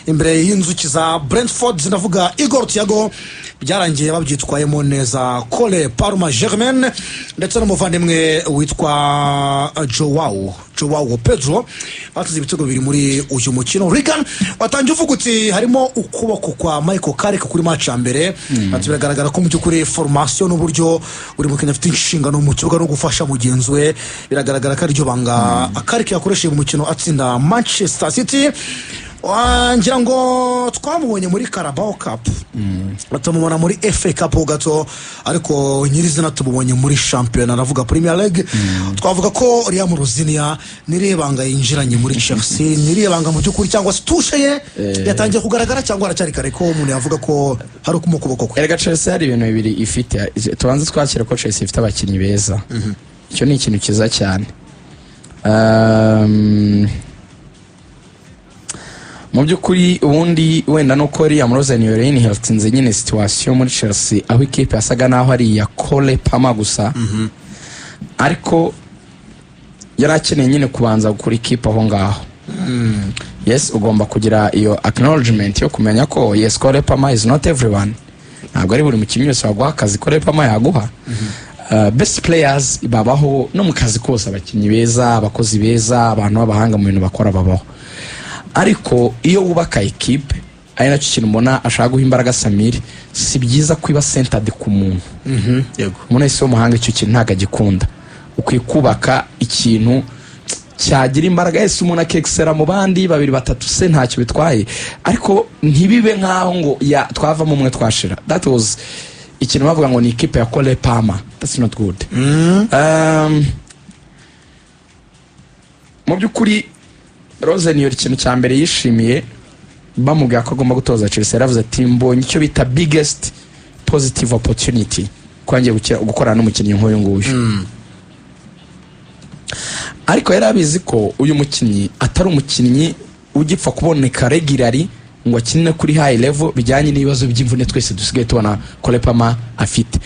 Imbere y'inzuki za Brentford, ndavuga Igor Thiago, byarangiye babyitwayemo neza. Cole Palmer, Germain ndetse n'umuvandimwe witwa Joao Pedro batsinze ibitego bibiri muri uyu mukino. Regan, watangiye uvuga uti harimo ukuboko kwa Michael Carrick kuri match ya mbere. Ati biragaragara ko mu by'ukuri formation n'uburyo buri mukinnyi afite inshingano mu kibuga no gufasha mugenzi we, biragaragara ko ariryo banga Carrick yakoresheje mu mukino atsinda Manchester City. Ngira ngo twamubonye muri Carabao Cup, tumubona muri FA Cup ho gato, ariko nyirizina tumubonye muri shampiyona, aravuga Premier League. Twavuga ko Liam Rosenior n'irihe banga yinjiranye muri Chelsea, n'irihe banga mu by'ukuri, cyangwa se touche ye yatangiye kugaragara, cyangwa aracyari kare ko umuntu yavuga ko hari mu kuboko kwe? Erega Chelsea hari ibintu bibiri ifite. Tubanze twakira ko Chelsea ifite abakinnyi beza, icyo ni ikintu cyiza cyane. Mu by'ukuri ubundi wenda nuko Liam Rosenior yinheritinze nyine situation muri Chelsea aho ikipe yasaga naho ari iya Cole Palmer gusa, ariko yari akeneye nyine kubanza gukura ikipe aho ngaho. Yes, ugomba kugira iyo acknowledgement yo kumenya ko yes, Cole Palmer is not everyone. Ntabwo ari buri mukinnyi wese waguha akazi Cole Palmer yaguha. Best players babaho no mu kazi kose, abakinnyi beza, abakozi beza, abantu b'abahanga mu bintu bakora babaho, ariko iyo wubaka ekipe, ari nacyo kintu mbona ashaka guha imbaraga Samiri, si byiza ko iba centered ku muntu. Umuntu wese w'umuhanga icyo kintu ntabwo agikunda. Ukwiye kubaka ikintu cyagira imbaraga. Yese umuntu akexcella mu bandi babiri batatu se ntacyo bitwaye, ariko ntibibe nk'aho ngo ya twavamo umwe twashira. That was ikintu bavuga ngo ni ikipe ya Cole Palmer. That's not good. Mu by'ukuri Rosenior ikintu cya mbere yishimiye bamubwira ko agomba gutoza Chelsea, yaravuze ati mbonye icyo bita biggest positive opportunity ko ngiye gukorana n'umukinnyi nk'uyu nguyu. Ariko yari abizi ko uyu mukinnyi atari umukinnyi ugipfa kuboneka regularly ngo akine kuri high level, bijyanye n'ibibazo by'imvune twese dusigaye tubona Cole Palmer afite.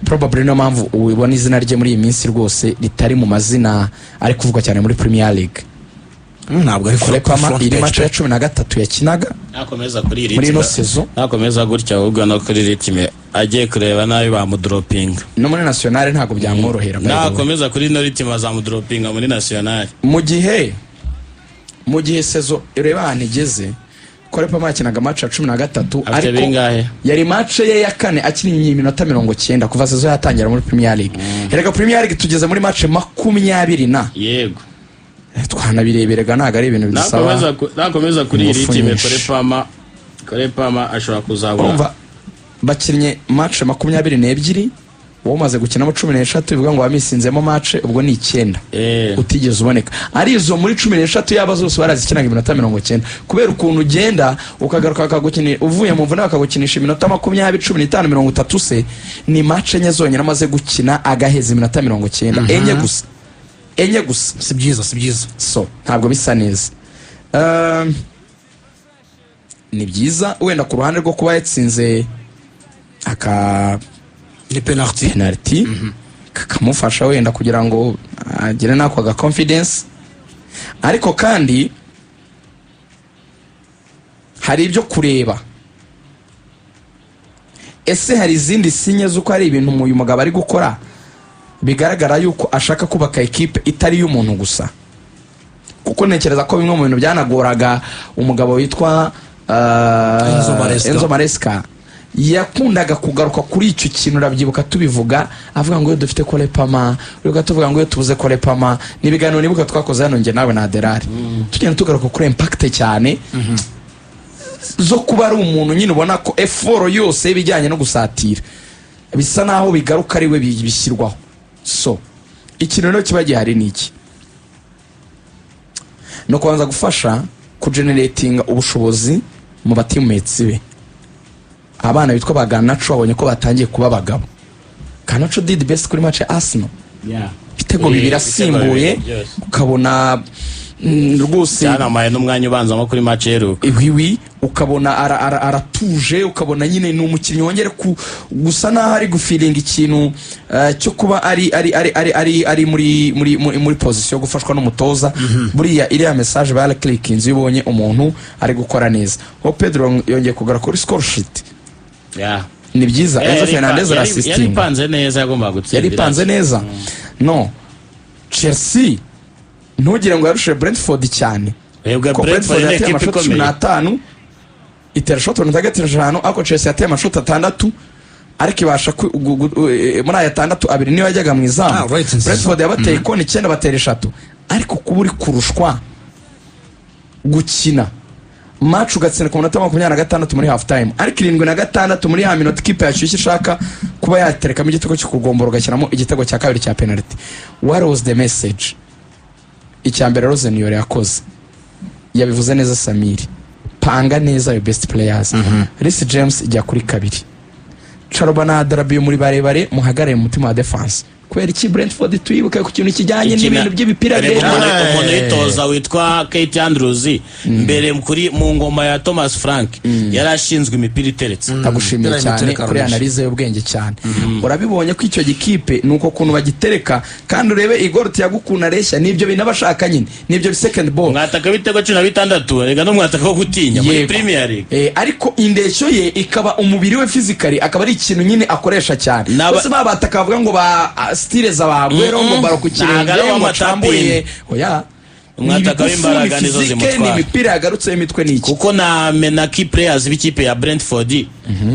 Probably niyo mpamvu ubona izina rye muri iyi minsi rwose ritari mu mazina ari kuvugwa cyane muri Premier League. Ntabwo ari Cole Palmer front iri page match pe. ya 13 yakinaga Nakomeza kuri iri muri ino rythme- saison. Nakomeza gutya ahubwo no kuri rythme agiye kureba nabi bamudropinga. No muri nationale ntabwo byamworohera, by the way. Nakomeza kuri ino rythme bazamudropinga muri nationale. Mu gihe saison ureba ahantu igeze, Cole Palmer yakinaga match ya 13. Afite Ariko bingahe? yari match ye ya kane akinnye iminota 90 kuva saison yatangira muri Premier League. Erega Premier League tugeze muri match 20 na twanabireberega, ntabwo ari ibintu bidusaba Nakomeza kuri iri ingufu rythme nyinshi. Cole Palmer ashobora kuzabura. Urumva bakinnye match 22, wowe umaze gukinamo 13, bivuga ngo wamissinzemo match ubwo ni icyenda utigeze uboneka. Ari izo muri 13 yaba zose barazikinaga iminota 90, kubera ukuntu ugenda ukagaruka bakagukinisha, uvuye mu mvune bakagukinisha iminota 20, 15, 30 se, ni match enye zonyine amaze gukina agaheza iminota 90, enye gusa, enye gusa. Si byiza, si byiza. So ntabwo bisa neza. Ni byiza wenda ku ruhande rwo kuba yatsinze aka Ni penalty. Penalty kakamufasha wenda kugira ngo agire n'ako ga confidence, ariko kandi hari ibyo kureba. Ese hari izindi signes z'uko hari ibintu uyu mugabo ari gukora bigaragara yuko ashaka kubaka ekipe itari iy'umuntu gusa? Kuko ntekereza ko bimwe mu bintu byanagoraga umugabo witwa Enzo Maresca. Enzo Maresca, yakundaga kugaruka kuri icyo kintu. Urabyibuka tubivuga, avuga ngo iyo dufite Cole Palmer, uribuka tuvuga ngo iyo tubuze Cole Palmer? Ni ibiganiro nibuka twakoze hano njye nawe na Aderari, tugenda tugaruka kuri impact cyane zo kuba ari umuntu nyine ubona ko effort yose y'ibijyanye no gusatira bisa naho bigaruka ari we bishyirwaho. So ikintu rero kiba gihari ni iki? Ni ukubanza gufasha kugeneratinga ubushobozi mu bateammates be. Abana bitwa ba Garnacho babonye ko batangiye kuba abagabo. Garnacho did best kuri match ya Arsenal, ibitego bibiri ibitego asimbuye, bibiri byose. ukabona rwose Byanamuhaye n'umwanya ubanzamo kuri match iheruka. Iwiwi Ukabona aratuje, ukabona nyine ni umukinnyi wongere gusa naho ari gufilinga ikintu cyo kuba ari muri position yo gufashwa n'umutoza. Buriya iriya message barakirikinze iyo ubonye umuntu ari gukora neza. Ho Pedro yongeye kugaruka kuri score sheet. Ni byiza. Enzo Fernandez Yari arasistinga. ipanze neza, yagombaga gutsinda. Yari ipanze neza. No Chelsea, ntugire ngo yarushije Brentford cyane, Yebwe, ko Brentford Brentford ni yateye ekipe amashoti cumi ikomeye. n'atanu, itera shoti on target 5, ariko Chelsea yateye amashoti 6, ariko ibasha muri aya 6, 2 niyo yajyaga mu izamu. Ah, right, nziza. Brentford yabateye kona 9, batera 3. Ariko kuba uri kurushwa gukina match, ugatsinda ku munota 26 muri half time, ariko 76 muri ya minota ikipe yashyushye ishaka kuba yaterekamo igitego cyo kugombora, ugashyiramo igitego cya kabiri cya penalty, what was the message? Icya mbere Rosenior yakoze, yabivuze neza Samiri: panga neza your best players. Reece James ijya kuri kabiri, Chalobah na Adarabioyo muri barebare, muhagarare mu mutima wa defense. Kubera iki? Brentford tuyibuke ku kintu kijyanye n'ibintu by'ibipira Reba birebire. umuntu uyitoza witwa Keith Andrews, mbere kuri mu ngoma ya Thomas Frank yari ashinzwe imipira iteretse. Ndagushimiye Imipira cyane imitereka kuri rwose. analyse y'ubwenge cyane. Urabibonye ko icyo gikipe ni uko kuntu bagitereka, kandi urebe Igor Thiago ukuntu areshya, nibyo bintu aba ashaka nyine, nibyo second ball. Mwataka w'ibitego 16, rega n'umwataka wo gutinya muri Yego. Premier League. Ariko indeshyo ye ikaba umubiri we physically akaba ari ikintu nyine akoresha cyane. Bose babataka bavuga ngo ba style za ba Aguero, ngo baro ku Ntabwo kirenge, ari ngo uw'amatapini. acambuye, oya. Umwataka Ni ibigufu, w'imbaraga ni nizo physique, zimutwara. ni imipira yagarutse y'imitwe, ni iki. Kuko na menaki players b'ikipe ya Brentford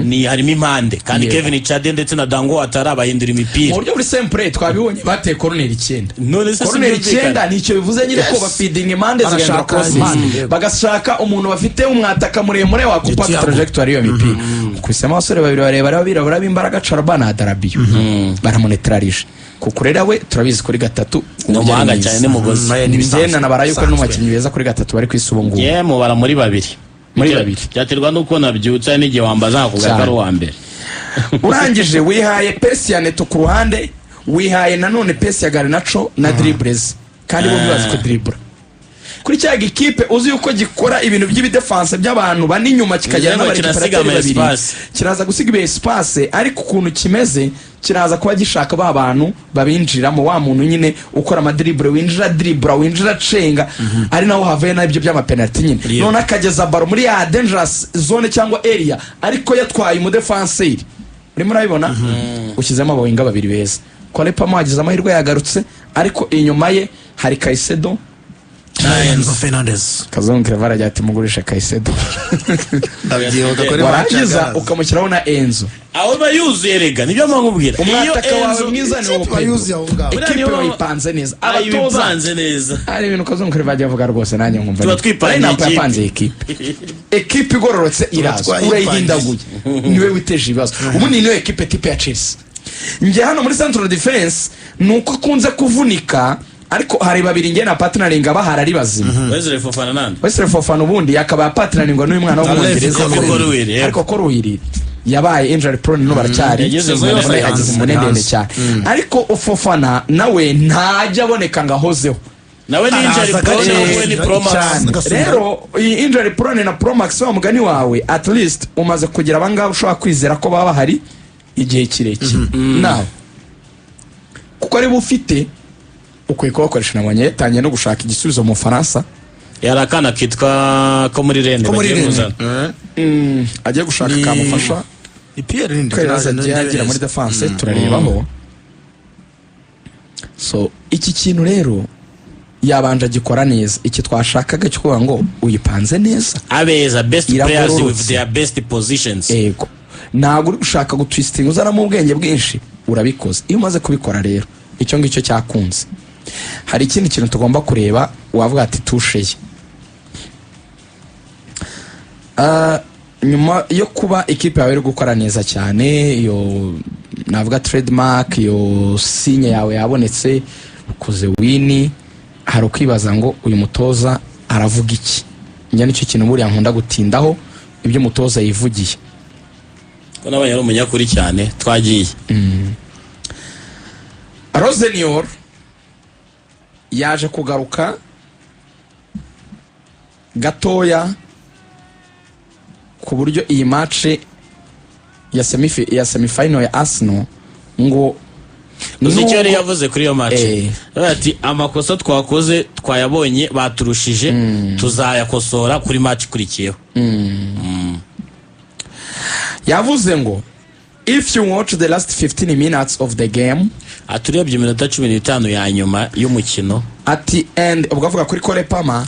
ni harimo impande kandi Kevin Schade ndetse na Dango Ouattara bahindura Mu imipira. buryo buri simple, twabibonye, bateye koroneri 9. None se Koroneri sibyumvikana? 9, nicyo bivuze nyine ko bafidinga impande, zigahindura Barashaka crosses. impande, yego. Bagashaka umuntu bafite umwataka muremure wakupa Thiago. trajectoire y'iyo mipira. Ukubisemo abasore babiri barebare b'abirabura b'imbaraga, Chalobah na Adarabioyo, baramunetralije kuko rero we turabizi kuri gatatu Ni uburyo ari umuhanga mwiza. cyane, ni mugozi. Naye ni ibisanzwe. Njye nanabara yuko ari Bisanzwe. n'umukinnyi beza kuri gatatu bari ku isi ubu ngubu. Ye, mubara muri babiri. Muri babiri. Byaterwa n'uko nabyutse, hari n'igihe wambaza nkakubwira ko Cyane. ari uwa mbere. Urangije wihaye pace ya Neto ku ruhande, wihaye nanone pace ya Garnacho na dribbles, kandi bombi bazi ko dribble kuri cya gikipe uzi yuko gikora ibintu by'ibidefense by'abantu bane inyuma, kikagera Bivuze ngo kirasiga n'abarekiperateri ama babiri. espace. Kiraza gusiga ibi espace, ariko ukuntu kimeze kiraza kuba gishaka ba bantu babinjiramo, wa muntu nyine ukora amadribble, winjira dribble, winjira cenga, ari naho havuye n'ibyo by'amapenalty nyine. None akageza baro muri ya dangerous zone cyangwa area, ariko yatwaye umudefanseri. Urimo urabibona, ushyizemo abawinga babiri beza. Cole Palmer wagize amahirwe yagarutse, ariko inyuma ye hari Caicedo Na Enzo Fernandez. Kazungu Clever aragira ati: "Mugurishe Caicedo." Ndabyibuka kuri Warangiza match. ukamushyiraho na Enzo. Aho aba yuzuye rega, nibyo mpamubwira. Umwataka wawe mwiza ni wowe. Ikipe yuzuye aho ngaho. Ekipe Buriya niyo wayipanze neza, abatoza ayipanze neza. Hari ibintu Kazungu Clever ajya avuga rwose nanjye nkumva Tuba twipangiye Line-up ikipe. yapanze ekipe, ekipe igororotse iraza. Twayipangiye. Urayihindaguye, niwe witeje ibibazo. Ubundi niyo ekipe type ya Chelsea. Njye hano muri central defense ni uko akunze kuvunika, ariko hari babiri njye na partneringa bahari ari bazima. Wesley Fofana nande? Wesley Fofana ubundi akaba partneringa n'uyu mwana w'umwongereza. Levi Colwill, yego. Ariko Colwill yabaye injury prone, no baracyari Yagize imvune imvune, yose yagize hanze, imvune ndende hanze. cyane. Ariko Fofana nawe ntajya aboneka ngo ahozeho. Nawe ni injury Araza prone, gake, we ni pro max. cyane. Agasubira. Rero iyi injury prone na pro max, wa mugani wawe, at least umaze kugira abangaba ushobora kwizera ko baba bahari igihe kirekire nawe, kuko aribo ufite ukwiye kubakoresha. Nabonye yatangiye no gushaka igisubizo mu Bufaransa. Yari akana kitwa ko muri Rennes Ko muri bagiye Rennes. kuzana. Agiye gushaka kamufasha Ni Pierre Linde. ko yaraza agiye agera muri defense, turarebaho. So iki kintu rero yabanje agikora neza, iki twashakaga cyo kuvuga ngo uyipanze neza. Abeza best players Iragororotse. with their best positions. Ego, ntabwo uri gushaka gutwistinga uzanamo ubwenge bwinshi, urabikoze. Iyo umaze kubikora rero, icyo ngicyo cyakunze, hari ikindi kintu tugomba kureba. Wavuga ati touche ye. Nyuma yo kuba ikipe yawe iri gukora neza cyane, iyo navuga trademark, iyo signe yawe yabonetse, ukoze win, hari ukwibaza ngo uyu mutoza aravuga iki? Njya nicyo kintu buriya nkunda gutindaho, ibyo umutoza yivugiye. Ko nabonye ari umunyakuri cyane, twagiye. Rosenior yaje kugaruka gatoya. Ku buryo iyi match ya semifinal ya Arsenal ngo Uzi icyo yari yavuze kuri iyo match? Yavuze ati: "Amakosa twakoze twayabonye, baturushije, tuzayakosora kuri match ikurikiyeho." Yavuze ngo: "If you watch the last 15 minutes of the game," Ati: "Urebye iminota 15 ya nyuma y'umukino," ati, and ubwo avuga kuri Cole Palmer,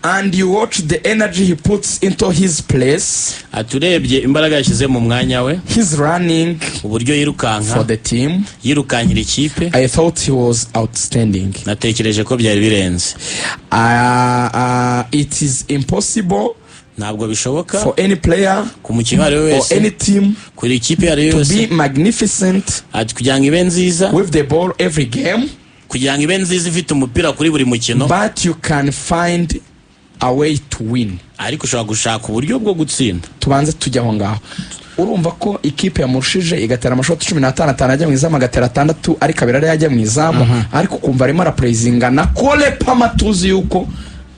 "and you watch the energy he puts into his place," Ati: "Urebye imbaraga yashyize mu mwanya we," "his running uburyo yirukanka for the team," yirukankira ikipe, "I thought he was outstanding." "Natekereje ko byari birenze." "It is impossible Ntabwo bishoboka for any player ku mukinnyi uwo ari we or wese, any team kuri ikipe iyo ari yo to yose, be magnificent ati kugira ngo ibe nziza with the ball every game, kugira ngo ibe nziza ifite umupira kuri buri mukino, but you can find a way to win." ariko ushobora gushaka uburyo bwo gutsinda. Tubanze tujya aho ngaho. Urumva ko ikipe yamurushije igatera amashoti 15, atanu ajya mu izamu, agatera atandatu ariko abiri ariyo ajya mu izamu, ariko ukumva arimo arapurezinga na Cole Palmer, tuzi yuko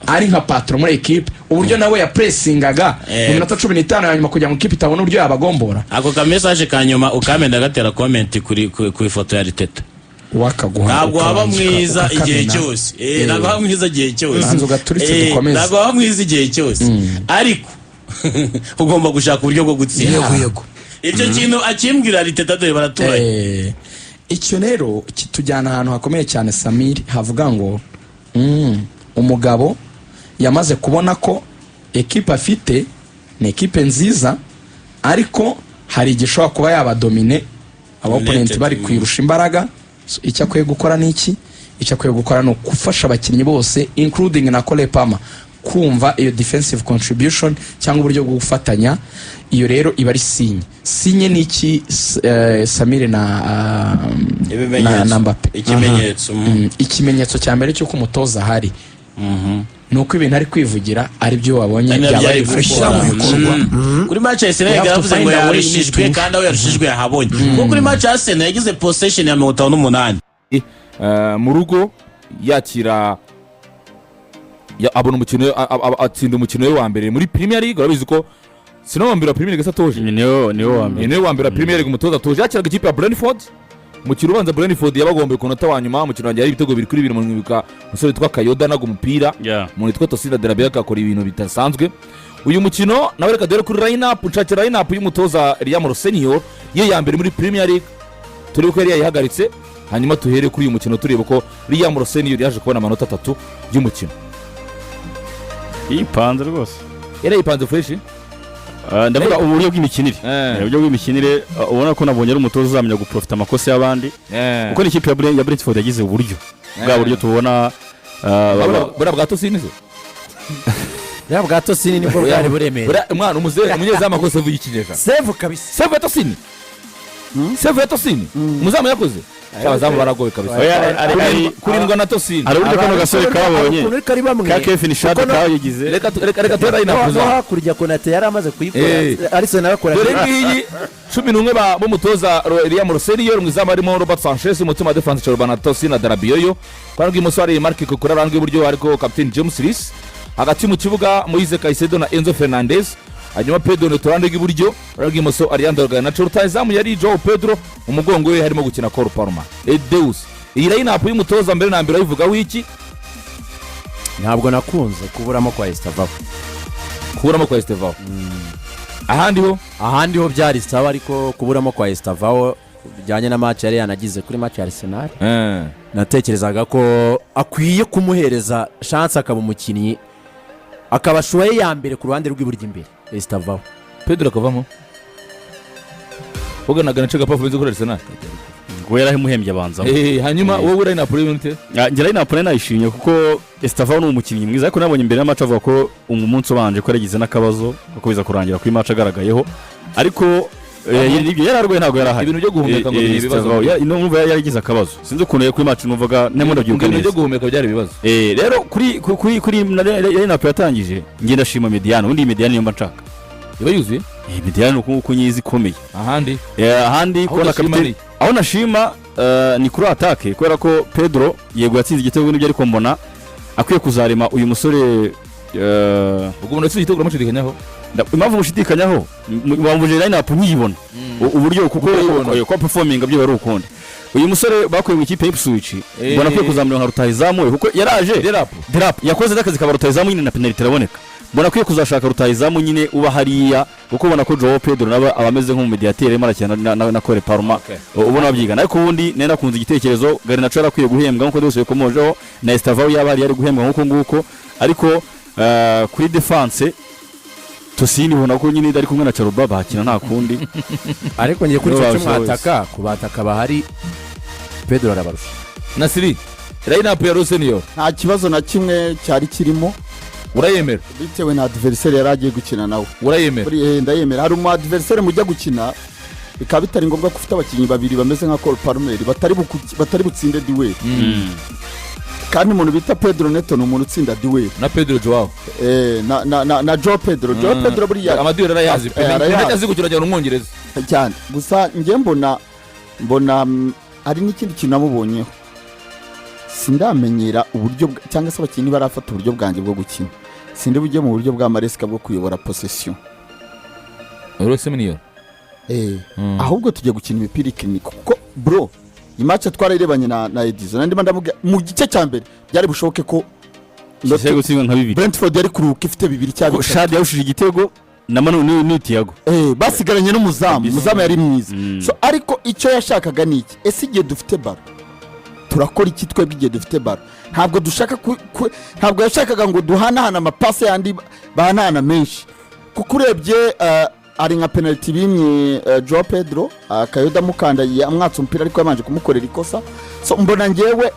ari nka patron muri ekipe, uburyo nawe yapuresingaga mu minota 15 ya nyuma kugira ngo ikipe itabona uburyo yabagombora. Ako ka message ka nyuma ukamenda gatera comment ku ifoto ya Arteta. Wakaguha Ntabwo waba ukabanza mwiza igihe ukakamena. cyose. Ntabwo waba mwiza igihe cyose. Banza ugaturitse dukomeze. Ntabwo waba mwiza igihe cyose, ariko ugomba gushaka uburyo bwo gutsinda. Yego. Icyo kintu akimbwira Arteta, dore baraturanye. Icyo rero kitujyana ahantu hakomeye cyane, Samiri, havuga ngo umugabo yamaze kubona ko ekipe afite ni ekipe nziza, ariko hari igihe ishobora kuba yabadomine aba opponent United, bari kwirusha imbaraga. So, icyo akwiye gukora ni iki? Icyo akwiye gukora ni ugufasha abakinnyi bose, including na Cole Palmer, kumva iyo defensive contribution cyangwa uburyo bwo gufatanya. Iyo rero iba ari signe. Signe ni iki, Samire na Mbappe? Ikimenyetso. Ikimenyetso cya mbere cy'uko umutoza ahari ni uko ibintu ari kwivugira ari byo wabonye Ari nabyo byabaye ari gushyira mu bikorwa. Kuri match ya Arsenal We have to yaravuze ngo find a way yarushijwe, kandi aho yarushijwe yahabonye, kuko kuri match ya Arsenal yagize possession ya 58. Mu rugo yakira abona umukino, atsinda umukino we wa mbere muri Premier League. Urabizi ko si wa mbere wa Premier League se atoje? Niwe wa mbere. Ni niwe wa mbere wa Premier League umutoza atoje. Yakiraga ikipe ya Brentford. Umukino ubanza Brentford yabagombye ku munota wa nyuma. Umukino wanjye yari ibitego 2-2. Mwibuka umusore witwa Kayoda anaga umupira, umuntu witwa Tosin Adarabioyo akakora ibintu bidasanzwe. Uyu mukino nawe reka dore kuri line up, nshakira line up y'umutoza Liam Rosenior ye ya mbere muri Premier League, turebe ko yari yayihagaritse, hanyuma tuhere kuri uyu mukino turebe ko Liam Rosenior yaje kubona amanota atatu y'umukino. Yipanze rwose. Yari yayipanze fresh. Ndavuga uburyo bw'imikinire. Uburyo bw'imikinire, ubona ko nabonye ari umutoza uzamenya guprofita amakosa y'abandi, kuko ni ikipe ya Brentford yagize uburyo bwa buryo tubona Buriya bwa Tosin se? Buriya bwa Tosin nibwo bwari buremereye. Buriya umwana umunyezamu akoze save y'ikinyejana. Save kabisa. Save ya Tosin, save ya Tosin umuzamu yakoze. Abazamu baragowe kabisa. Oya, Kurindwa na Tosin. Hari uburyo kano gasore kabonye Ukuntu ariko ari bamwe ka Kevin Schade Kuko kayigize. Reka ture line up no zabo. hakurya Konate yari amaze kuyikora, Alisson arakora. Dore ngiyi 11 b'umutoza Liam Rosenior. Mu izamu harimo Robert Sanchez, umutima wa defense Chalobah na Tosin Adarabioyo. Ku ruhande rw'imoso hari Marc Cucurella, ruhande rw'iburyo hariko kapiteni James Reece, hagati mu kibuga Moise Caicedo na Enzo Fernandez, hanyuma Pedro Neto ruhande rw'iburyo, ruhande rw'imoso Alejandro Garnacho. Rutahizamu yari Joao Pedro, umugongo we harimo gukina Cole Palmer. Edeus, iyi line up y'umutoza mbere na mbere ayivugaho iki? Ntabwo nakunze kuburamo kwa Estevao. Kuburamo kwa Estevao, ahandi ho? Ahandi ho byari sawa, ariko kuburamo kwa Estevao bijyanye na match yari yanagize kuri match ya Arsenal, natekerezaga ko akwiye kumuhereza chance akaba umukinnyi, akaba choix ye ya mbere ku ruhande rw'iburyo imbere, Estevao. Pedro akavamo ubwo na Garnacho gaperformance kuri Arsenal. Ngo yaramuhembye abanzamo. Hanyuma wowe line up uri? Njye line up nayishimye kuko Estevao ni umukinnyi mwiza, ariko nabonye imbere y'amacu avuga ko umunsi ubanje ko yaragize n'akabazo ko biza kurangira kuri match agaragayeho, ariko nibyo yari arwaye, ntabwo yari ahari. Ibintu byo guhumeka ngo ni ibibazo. Estevao, numva yari yaragize akabazo, sinzi ukuntu yari kuri match, numvaga ndimo ndabyibuka Ibintu byo neza. guhumeka byari ibibazo. Rero kuri line up yatangije, njye ndashima médiane. Ubundi iyi médiane niyo mba nshaka. Iba yuzuye. Médiane ni uku nguku nyizi ikomeye. Ahandi? Ahandi Aho kubona udashima kapiteni ni? Aho nashima ni kuri attaque, kubera ko Pedro yego yatsinze igitego n'ibyo, ariko mbona akwiye kuzarema uyu musore Ubwo umuntu yatsinze igitego uramushidikanyaho? Impamvu mushidikanyaho, wambuje line up nkiyibona. Uburyo kuko ko performing byo bari ukundi. Uyu musore bakuye mu ikipe y'Ipswich, mbona akwiye kuzamura nka rutahizamu we, kuko yaraje. Delap. Delap yakoze n'akazi kaba rutahizamu nyine, na penalty iraboneka. Mbona akwiye kuzashaka rutahizamu nyine uba hariya, kuko ubona ko Joao Pedro nawe aba ameze nk'umumediateri, arimo arakina na Cole Palmer. Ubona babyigana. Ariko ubundi nari nakunze igitekerezo, Garnacho yarakwiye guhembwa nk'uko byose bikomojeho, na Estevao yaba yari guhembwa nk'uko nguko. Ariko kuri defense, Tosin ubona ko nyine ari kumwe na Chalobah bakina, nta kundi. Ariko ngiye kuri icyo Nibo cy'umwataka, ku bataka bahari Pedro arabarusha. Nasiri, line up ya Rosenior? Nta kibazo na kimwe cyari kirimo. Urayemera? Bitewe na adversaire yari agiye gukina nawe. Urayemera? Ndayemera. Hari umu adversaire mujya gukina, bikaba bitari ngombwa ko ufite abakinnyi babiri bameze nka Cole Palmer batari butsinde duel, kandi umuntu bita Pedro Neto ni umuntu utsinda duel. Na Pedro Joao. Na Joao Pedro, Joao Pedro buriya Ama duel arayazi pe. Arayazi. Ntacyo azi gukina cyane, umwongereza. Cyane. Gusa njye mbona hari n'ikindi kintu namubonyeho: sindamenyera uburyo cyangwa se abakinnyi barafata uburyo bwanjye bwo gukina, sindi bujye mu buryo bwa Maresca bwo kuyobora possession. Rosenior. Ahubwo tujya gukina imipira ikinika, kuko bro, i match twarayirebanye na Edison, ndimo ndamubwira mu gice cya mbere byari bushoboke ko Chelsea gutsindwa nka bibiri. Brentford yari kuruhuka ifite bibiri cyangwa bitatu. Schade yahushije igitego na Manu ni Thiago. Basigaranye n'umuzamu. Kabisa. Umuzamu yari mwiza. So, ariko icyo yashakaga ni iki? Ese igihe dufite ballon turakora iki? Twebwe igihe dufite ballon ntabwo dushaka ntabwo yashakaga ngo duhanahane amapasi yandi bahanahana menshi, kuko urebye ari nka penaliti bimye Joao Pedro, Kayoda amukandagiye amwatsa umupira, ariko yabanje kumukorera ikosa. So mbona ngewe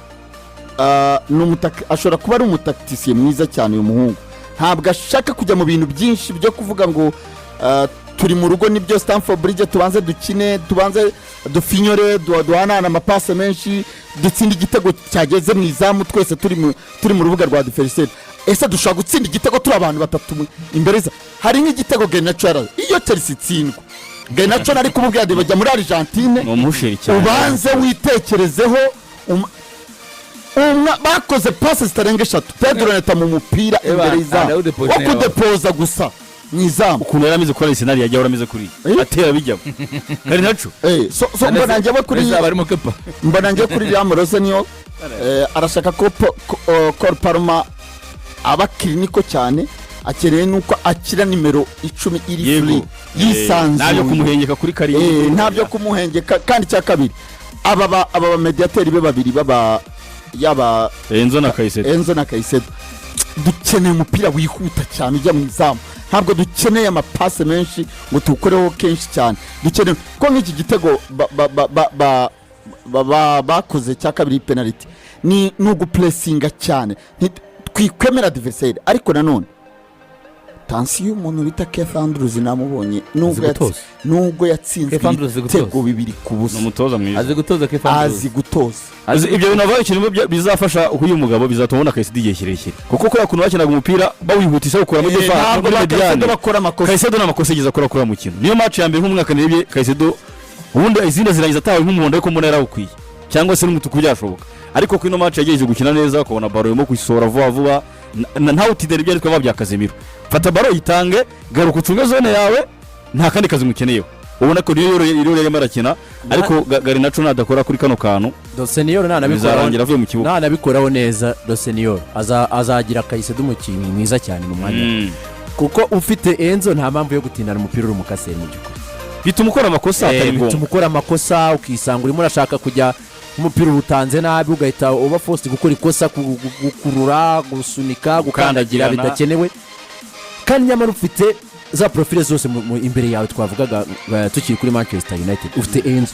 ashobora kuba ari umu tacticien mwiza cyane. Uyu muhungu ntabwo ashaka kujya mu bintu byinshi byo kuvuga ngo turi mu rugo, nibyo, Stamford Bridge, tubanze dukine, tubanze dufinyore, duhanahane amapasi menshi, dutsinde igitego cyageze mu izamu twese turi mu rubuga rwa adversaire. Ese dushobora gutsinda igitego turi abantu batatu imbere hari nk'igitego Garnacho yaraza? Iyo Chelsea itsindwa, Garnacho nari kumubwira ati bajya muri Argentine. Ni umusheri cyane. Ubanze witekerezeho. Bakoze pasi zitarenga eshatu, Pedro Neto mu mupira Eba, imbere y'izamu arawudepoje. wo kudepoza gusa mu izamu. Ukuntu yari ameze kuri Arsenal, yajya ahora ameze kuri atera bijyamo Garnacho. So mbona njyewe kuri Mbese barimo Kepa. Mbona njye kuri Liam Rosenior, arashaka ko Cole Palmer aba clinical cyane. Akeneye nuko akira nimero 10 iri free, Ntabyo yisanzuye. kumuhengeka kuri karindwi. Ntabyo kumuhengeka. Kandi icya kabiri, aba bamediyateri be babiri baba yaba Enzo na Caicedo. Enzo na Caicedo, dukeneye umupira wihuta cyane ujya mu izamu. Ntabwo dukeneye amapase menshi ngo tuwukoreho kenshi cyane. Dukeneye ko nk'iki gitego bakoze cya kabiri, penaliti, ni ugupuresinga cyane. Twikwemera adversaire. Ariko nanone tension y'umuntu bita Keith Andrews namubonye, nubwo Gutoza. nubwo yatsinzwe Keith Andrews azi ibitego gutoza. 2-0. Ni umutoza mwiza. Azi gutoza Keith Andrews. Azi gutoza. Ibyo bintu bavuga, ikintu bizafasha uyu mugabo, bizatuma ubona Caicedo igihe kirekire, kuko kuriya kuntu bakinaga umupira bawihutisha bawukura muri defense, Ntabwo muri ba médiane. Caicedo bakora amakosa. Caicedo nta makosa yigeze akora kuri uwo mukino. Niyo match ya mbere nk'umwaka nirebye Caicedo, ubundi izindi zirangiza atahawe nk'umuhondo, ariko mbona yarawukwiye, cyangwa se n'umutuku byashoboka. Ariko kuri ino match yagerageje gukina neza, ukabona ballon irimo kuyisohora vuba vuba, ntawutidere ibyo ariko bya Casemiro. Fata ballon yitange, garuka ucunge zone yawe, nta kandi kazi mukeneyeho. Ubona ko niyo yoroye yarimo arakina. Ariko Garnacho nadakora kuri kano kantu, Rosenior nanabikoraho bizarangira avuye mu kibuga. Nanabikoraho neza Rosenior azagira Caicedo umukinnyi mwiza cyane mu mwanya we. Kuko ufite Enzo, nta mpamvu yo gutindana umupira uri umukaseri mu by'ukuri. Bituma ukora amakosa atari Bituma ngombwa. ukora amakosa, ukisanga urimo urashaka kujya umupira uwutanze nabi, ugahita uba forced gukora ikosa, gukurura, gusunika, gukandagira Gukandagirana. bidakenewe, kandi nyamara ufite za profile zose imbere yawe twavugaga. Tukiri kuri Manchester United, ufite Enzo.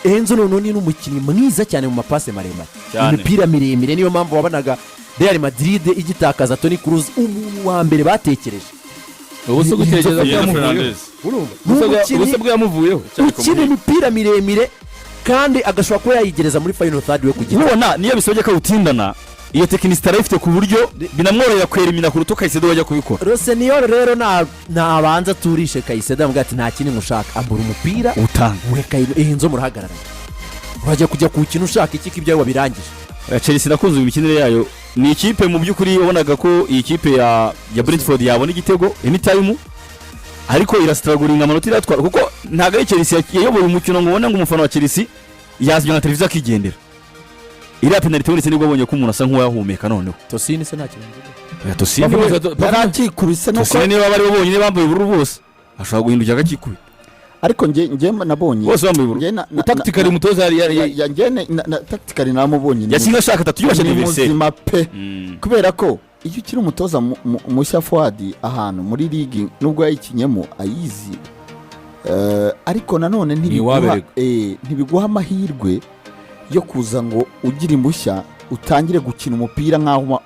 Enzo noneho ni n'umukinnyi mwiza cyane mu mapase maremare. Cyane. Imipira miremire. Niyo mpamvu wabonaga Real Madrid igitakaza Toni Kroos, umuntu wa mbere batekereje. Ubu se gutekereza ko Enzo yamuvuyeho? Fernandez. Ni umukinnyi Ubu se bwo yamuvuyeho? ukina imipira miremire, kandi agashobora kuba yayigereza muri final third we kugira Ubona niyo bisabye ko awutindana, iyo technicité arayifite, ku buryo binamworohera kwerimina kuruta Caicedo wajya kubikora. Rosenior rero nabanza aturishe Caicedo, amugira ati nta kindi ngushaka, ambura umupira. Utanga. We Enzo murahagararanye, urajya kujya kuwukina ushaka iki ko ibyawe wabirangije? Chelsea nakunze imikinire yayo. Ni ikipe mu by'ukuri wabonaga ko iyi kipe ya Brentford yabona igitego anytime. Ariko irastrugglinga, amanota iratwara, kuko ntabwo ari Chelsea yayoboye umukino ngo ubone ngo umufana wa Chelsea yazimya nka televiziyo akigendera. Iriya penaliti ibonetse nibwo abonye ko umuntu asa nk'uwahumeka noneho. Tosini se nta kintu mvuga? Oya, Tosini we Yarakikubise nuko. Tosini niba bari bo bonyine bambaye ubururu bose, ashobora guhindukira akakikubita. Ariko njye nabonye Bose bambaye ubururu. Njye Tactically umutoza yari ya njye na tactically namubonye ni Yakinga ashaka atatu, yubashye ni adversaire. muzima pe, kubera ko iyo ukiri umutoza mushya, Fuadi, ahantu muri ligi, nubwo yayikinyemo ayizi, ariko nanone ntibiguha Ntiwabereka. ntibiguha amahirwe yo kuza ngo ugire imbushya utangire gukina umupira nk'aho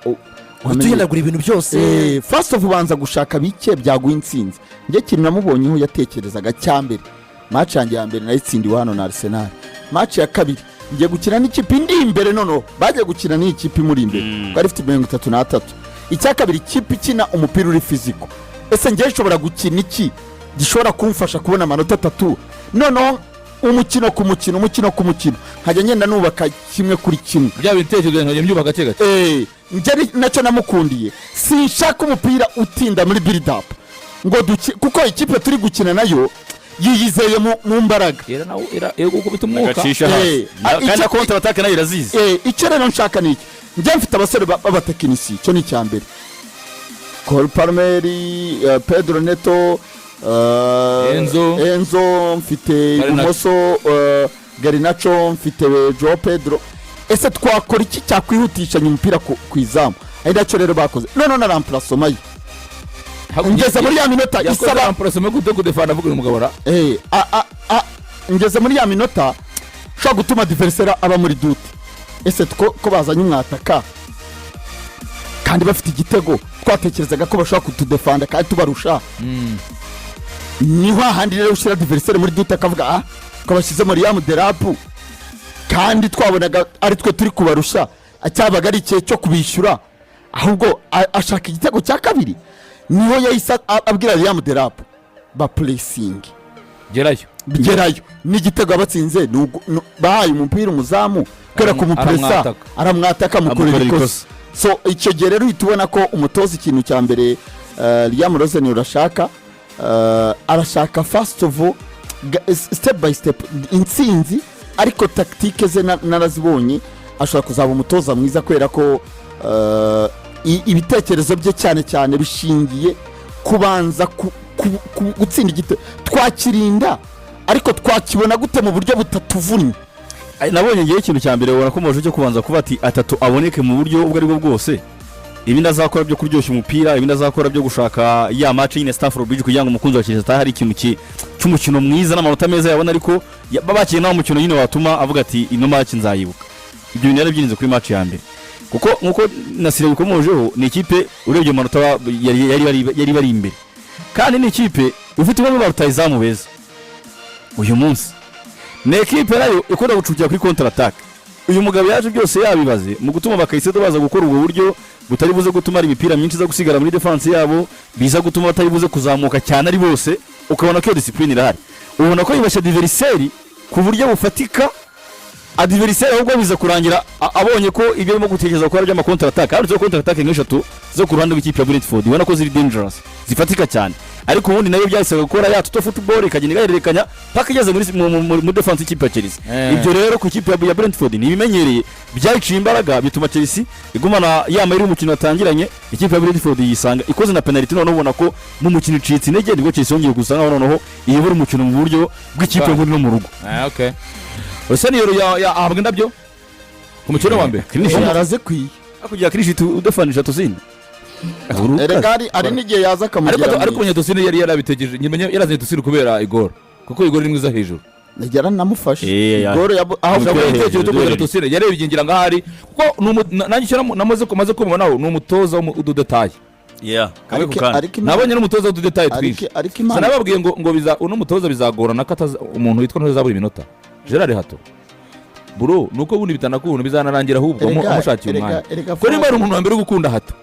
Uhita uhindagura ibintu byose. First of, ubanza gushaka bike byaguha intsinzi. Njye kintu namubonyeho yatekerezaga cya mbere, match yanjye ya mbere nayitsindiwe hano na Arsenal, match ya kabiri ngiye gukina n'ikipe indi imbere. Noneho bagiye gukina n'iyi kipe imuri imbere, twari ifite 33. Icya kabiri, ikipe ikina umupira uri physical. Ese ngewe nshobora gukina iki gishobora kumfasha kubona amanota 3? Noneho umukino ku mukino, umukino ku mukino, nkajya ngenda nubaka kimwe kuri kimwe. Bya bitekerezo nkajya mbyubaka gake gake. Njye nacyo namukundiye, sinshaka umupira utinda muri build up ngo duki, kuko ikipe turi gukina nayo yiyizeye mu mbaraga. Era nawe era era gukubita umwuka. Agacisha hasi. Kandi na contre attaque nayo irazizi. Icyo rero nshaka ni iki? Njye mfite abasore b'abatekinisiye, icyo ni icya mbere: Cole Palmer, Pedro Neto, Enzo. Enzo, mfite Garnacho. ibumoso Garnacho, mfite Joao Pedro. Ese twakora iki cyakwihutisha umupira ku izamu? Ari nacyo rero bakoze. Noneho na remplacement ye, ngeze muri ya minota Yakoze isaba remplacement gute kudefanda avuga uyu mugabo ra? Ngeze muri ya minota ushobora gutuma adversaire aba muri doute. Ese ko bazanye umwataka kandi bafite igitego, twatekerezaga ko bashobora kutudefanda kandi tubarusha? Niho hahandi rero ushyira adversaire muri doute, akavuga: "Ah, ko bashyize muri Liam Delap kandi twabonaga ari twe turi kubarusha, cyabaga ari igihe cyo kubishyura." Ahubwo ashaka igitego cya kabiri, niho yahise abwira Liam Delap ba pressing. Gerayo. Bigerayo n'igitego yabatsinze ni bahaye umupira umuzamu kubera kumupuresa. Aramwataka. Aramwataka, amukorera Amukorera ikosa. ikosa. So icyo gihe rero uhita ubona ko umutoza, ikintu cya mbere Liam Rosenior urashaka, arashaka first of all step by step intsinzi, ariko tactique ze narazibonye, ashobora kuzaba umutoza mwiza kubera ko ibitekerezo bye cyane cyane bishingiye kubanza gutsinda igitego. Twakirinda, ariko twakibona gute mu buryo butatuvunnye? Ay, nabonye ngewe ikintu cya mbere ubona ko mu cyo kubanza kuba ati atatu aboneke mu buryo ubwo aribwo bwose, ibindi azakora byo kuryoshya umupira, ibindi azakora byo gushaka ya match nyine Stamford Bridge kugira ngo umukunzi wa Chelsea atahe hari ikintu cy'umukino mwiza n'amanota meza yabona, ariko bakina nawo umukino nyine watuma avuga ati: "Ino match nzayibuka." Ibyo bintu yarabyirinze kuri match ya mbere, kuko nkuko Nasire bikomojeho, ni ikipe urebye mu manota yari bari imbere, kandi ni ikipe ufite bamwe ba rutahizamu beza uyu munsi, ni ekipe nayo ikunda gucukira kuri contre attaque. Uyu mugabo yaje byose yabibaze mu gutuma ba Caicedo baza gukora ubwo buryo butari buze gutuma hari imipira myinshi iza gusigara muri defense yabo, biza gutuma batari buze kuzamuka cyane ari bose. Ukabona ko iyo discipline irahari, ubona ko yubashye adversaire ku buryo bufatika. Adversaire ahubwo biza kurangira abonye ko ibyo arimo gutekereza gukora by'ama contre attaque, handitseho contre attaque nk'eshatu zo ku ruhande rw'ikipe ya Brentford, ubona ko ziri dangerous, zifatika cyane, ariko ubundi nayo byasaga gukora ya total football, ikagenda igahererekanya paka igeze muri defense y'ikipe ya Chelsea. Ibyo rero ku ikipe ya Brentford ntibimenyereye, byayiciye imbaraga, bituma Chelsea igumana ya mayeri y'umukino watangiranye. Ikipe ya Brentford yisanga ikoze na penalty, noneho ubona ko mu mukino icitse intege, nibwo Chelsea yongeye gusa nkaho noneho iyobora umukino mu buryo bw'ikipe nkuru no mu rugo. Ah, okay. Rosenior ya ahabwa indabyo ku mukino wa mbere. Clean sheet. Arazikwiye. Hakurya clean sheet udefanisha tuzindi. Erega hari n'igihe yaza akamugira Ariko Munyatosine yari yarabitegereje nyuma, yarazanye Tosine kubera Igor, kuko Igor ni mwiza hejuru. Yaranamufashe. Ya. Igor aho Ashobora Hejuru, igitekerezo cyo kuzana hejuru. Tosine, yarebye ngira ngo ahari kuko nanjye icyo namaze kumaze kumubonaho ni umutoza w'ududetaye. Yeah, kamwe ku Ariko kandi. ariko Imana Nabonye n'umutoza w'ududetaye twinshi. Ariko Imana Sinababwiye ngo biza uno mutoza bizagorana ko ataza umuntu witwa ntazabura iminota, Gerard Hato bro, nuko ubundi bitanakunda bizanarangira ahubwo amushakiye umwanya, Erega ko nimba ari umuntu wa mbere uri gukunda Hato.